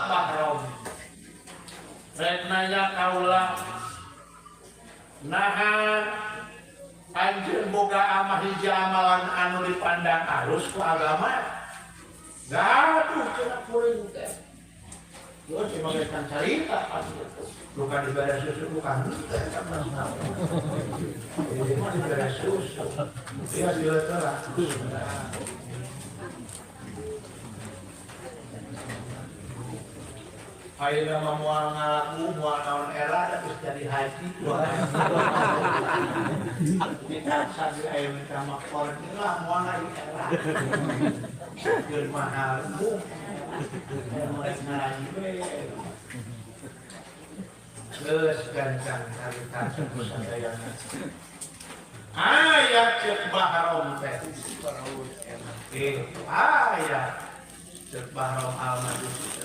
Bahrom. Rek nanya kaula, naha anjeun boga amah hiji amalan anu dipandang alus ku agama? Gaduh cenah kuring teh. Terus emang kan carita kan gitu. Bukan dibere susu, bukan teh kan. Ini mah dibere susu. Iya, lah. Ayeuna mah moal ngalaku, moal naon era da geus jadi haji. Kita sambil aya minta makor lah moal lagi era. Keur mahal bu. Aya mulai ngaraji we. Geus gancang carita sadayana. Aya ceuk Bahrom teh. Aya ceuk Bahrom Al-Majusi.